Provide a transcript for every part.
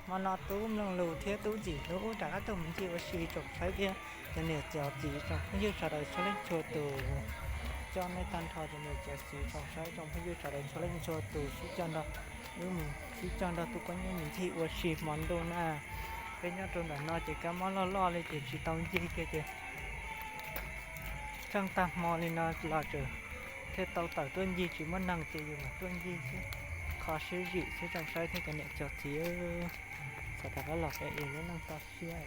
Hmo no Tub Nplooj Lus thiab Tub Ntxim Hlub rov qab tuaj mus ncig ua si tsoom saib thiab cov niam cov txiv tsoom phooj ywg sawv daws txhua leej txhua tus. Coj nej tag nrho cov niam cov txiv tsoom saib tsoom phooj ywg sawv daws txhua leej txhua tus sib coj nrog wb mus, sib coj nrog Tub Kuab Nyuj mus ncig ua si hmo ntuj na. Peb nyob rau ntawm no ces kab mob loj loj li ces tsis tau ncig kiag ces tsheej tag hmo li no los tseem thiaj tau tawm tuaj ncig, tsis muaj neeg ces yus mam tuaj ncig xwb. Kho siab zim xwb tsoom saib thiab cov niam cov txiv, xav rov qab los es lub neej toj siab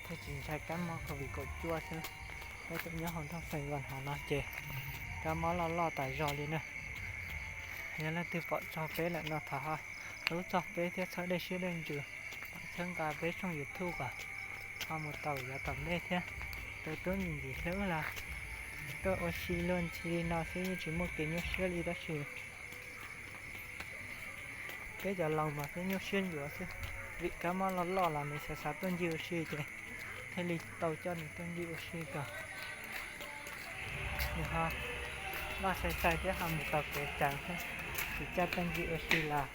thiaj tsis ntshai kab mob covid kaum cuaj xwb. Peb tuaj nyob hauv nroog Sài Gòn hauv no ces kab mob loj loj tas zog li na. Yog leej twg pom txog peb lawm no thov ho hlub txog peb thiab txhawb dej siab dej ntsws, txhawb nqa peb tshooj YouTube kom ho mus tau yav tom ntej thiab. Tus tub Ntxim Hlub los tuaj ua si luag ntxhi li no xwb yeej tsis muaj kev nyuaj siab li tab sis peb cov laus mas peb nyuaj siab ntsuav xwb, vim kab mob loj loj los nws xav xav tuaj ncig ua si ces thiaj li tau coj nws tuaj ncig ua si kom nws ho loj sai sai thiab ho mus tau kev ceev thiab. Tsis coj tuaj ncig ua si los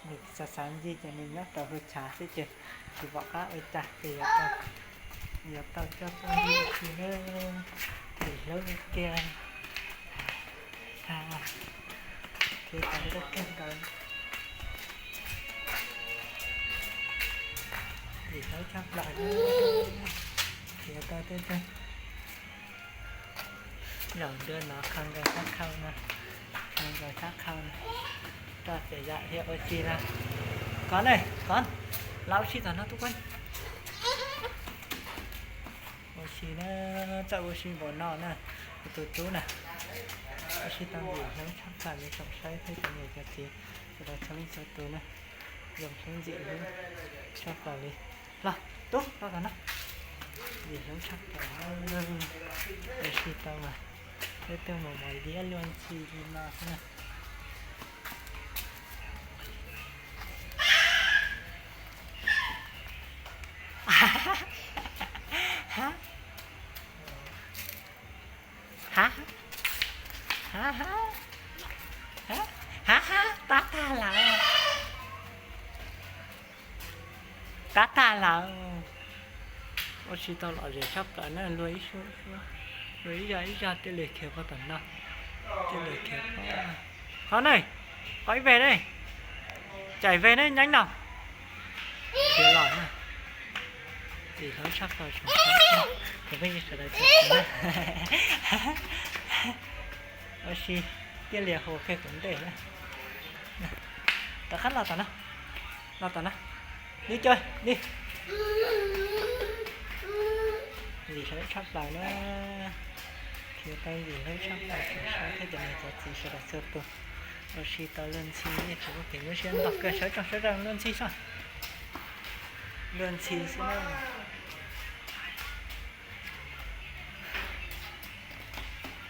nws xav xav ncig ces nws nyob rau hauv chav xwb ces tsis pom qab ua cas ces yuav tau coj tuaj ncig ua si na. Ntxim Hlub kiag, Ntxim Hlub kiag ntawd, Ntxim Hlub tshaj plaws, khiav tau tej tug zaum ntua no kho nkaus sab khau no, kho nkaus sab khau no, roj ces yam thiab ua si na. Kov ne, kov, los ua si tom no tub kuab. Ua si na, txawj ua si npaum no na, kuv tus tub na. Ua si tau Ntxim Hlub tshaj plaws li tsoom saib thiab cov niam cov txiv sawv daws txhua leej txhua tus na. Zoo siab Ntxim Hlub tshaj plaws li. Los tub, los tom no. Ntxim Hlub tshaj plaws, ua si tau mas peb tuaj mus mos liab luag ntxhi li no xwb na. Ha ha, tab tag lawm, tab tag lawm. Ua si tau lom zem tshaj plaws na, luag ib suab ib suab, luag ib zaj ib zaj thiaj li khiav pog tom no, thiaj li khiav pog. Qhov ne, qhov ib veg ne, cais veg ne nyeeb no. Khiav los na. Ntxim Hlub tshaj plaws, cov phooj ywg sawv daws txhua tus na. Ua si thiaj li hu kiag kuv ntej na. Rov qab los tom no, los tom no, li co li. Ntxim Hlub tshaj plaws na, khiav tau Ntxim Hlub tshaj plaws tsoom saib thiab cov niam cov txiv sawv daws txhua tus. Ua si tau luag ntxhi yeej tsis muaj kev nyuaj siab, nrog kawg sawv tsoom sawv zoo luag ntxhi xwb, luag ntxhi xwb na.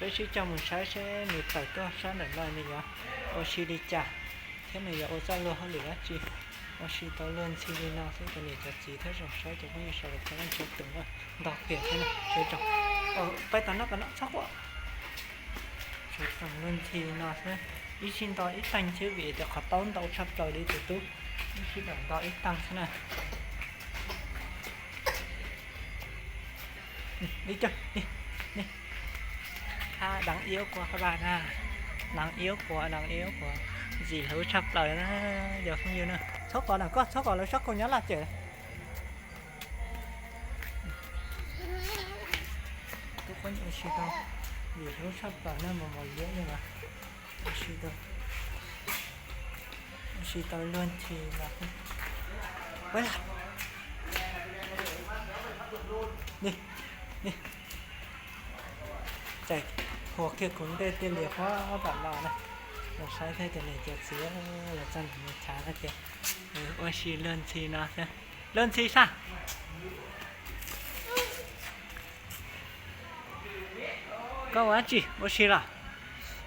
Peb sib coj mus saib seb nws tawm tuaj sab ntawm no nws yuav ua si li cas thiab nws yuav ua txoj luag hauj lwm dab tsi. Ua si tau luag ntxhi li no xwb cov niam cov txiv thiab tsoom saib cov phooj ywg sawv daws txhua leej txhua tus na, ntog kiag thiab na sawv tsoom. Peb tom no tom no txhob quaj, sawv tsoom luag ntxhi no xwb. Ib sij nto ib teeg xwb vim tias qhov taub ntau tshaj plaws li tus tub, ib sij nto ib teeg xwb na. Li co, li, li. Hab deev iab quas qab vaj na, deev iab quas, deev iab quas. Ntxim Hlub tshaj plaws na, cov phooj ywg na. Txhob kov na koj, txhob kov lawv sab khau nyob laj cem. Tub Kuab ua si tau, Ntxim Hlub tshaj plaws na, mos mos liab li mas ua si tau, ua si tau luag ntxhi mas. Li, li. Txais huas kiag kuv ntej thiaj li huab tom no na. Los saib thiab cov niam cov txiv, los txog nws chav no ces ua si luag ntxhi no xwb. Luag ntxhi sab. Koj ua dab tsi ua si los?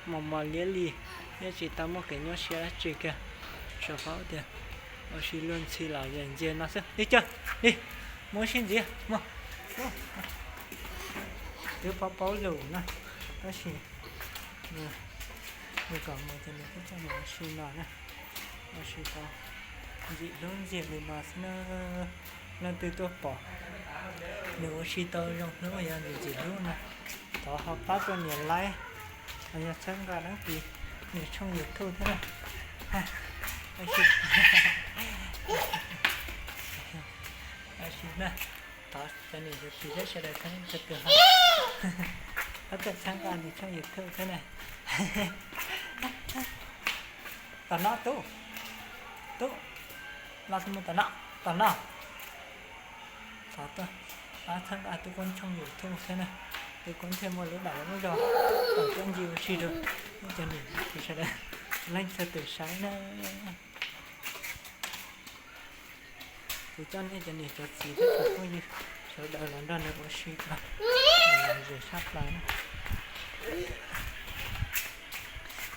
Mos mos liab li, yeej tsis tau muaj kev nyuaj siab dab tsi kiag. Tsuas paub tias ua si luag ntxhi los yeej ntxiag no xwb. Li cas, li, mus ua si ntxiv mus. Twb paub paub lus na, tab sis nws kom mus ces nws kuj coj mus ua si no na. Ua si tau ntxim hlub ntxiag li no xwb na. Leej twg tuaj pom nws ua si tau zoo hlub yog nws ntxim hlub no, thov ho pab tuaj nias like, ho yog txhawb nqa đăng ký nws tshooj YouTube thiab na. Thov cov niam cov txiv thiab sawv daws txhua tus ho pab tuaj txhawb nqa nws tshooj YouTube thiab na. Tom no tub, tub, los mus tom no, tom no. Thov tuaj pab txhawb nqa tub Koob tshooj YouTube thiab na. Tub Koob thiaj muaj lub dag lub zog tawm tuaj ncig ua si rau nej cov niam cov txiv sawv daws txhua leej txhua tus saib na. Kuv coj nej cov niam cov txiv thiab cov phooj ywg sawv daws los nrog nws ua si tau, lom zem tshaj plaws na.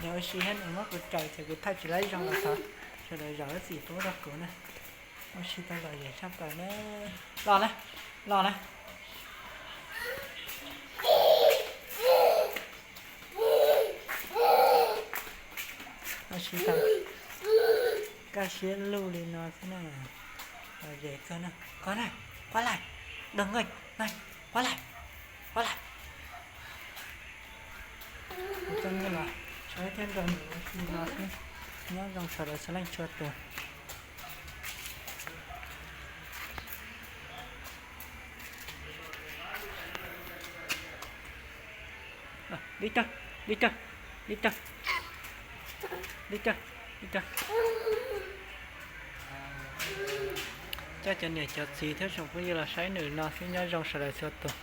Nws ua si thiab nws muab kuv raws ces kuv thaij tsis laib zoo los thov sawv daws zam lub txim pub rau kuv na. Ua si tau lom zem tshaj plaws na. Los na, los na. Ua si tau kaj siab lug li no xwb na. Lom zem kawg na. Qua đây, qua lại, đừng nghêch, này, qua lại, qua lại. Kuv coj nej los saib thiab nrog nws ua si no xwb. Nyob zoo sawv daws txhua leej txhua tus. Đi ra, đi ra, đi ra, đi ra, đi ra. Coj cov niam cov txiv thiab tsoom phooj ywg los saib nws no xwb, nyob zoo sawv daws txhua tus.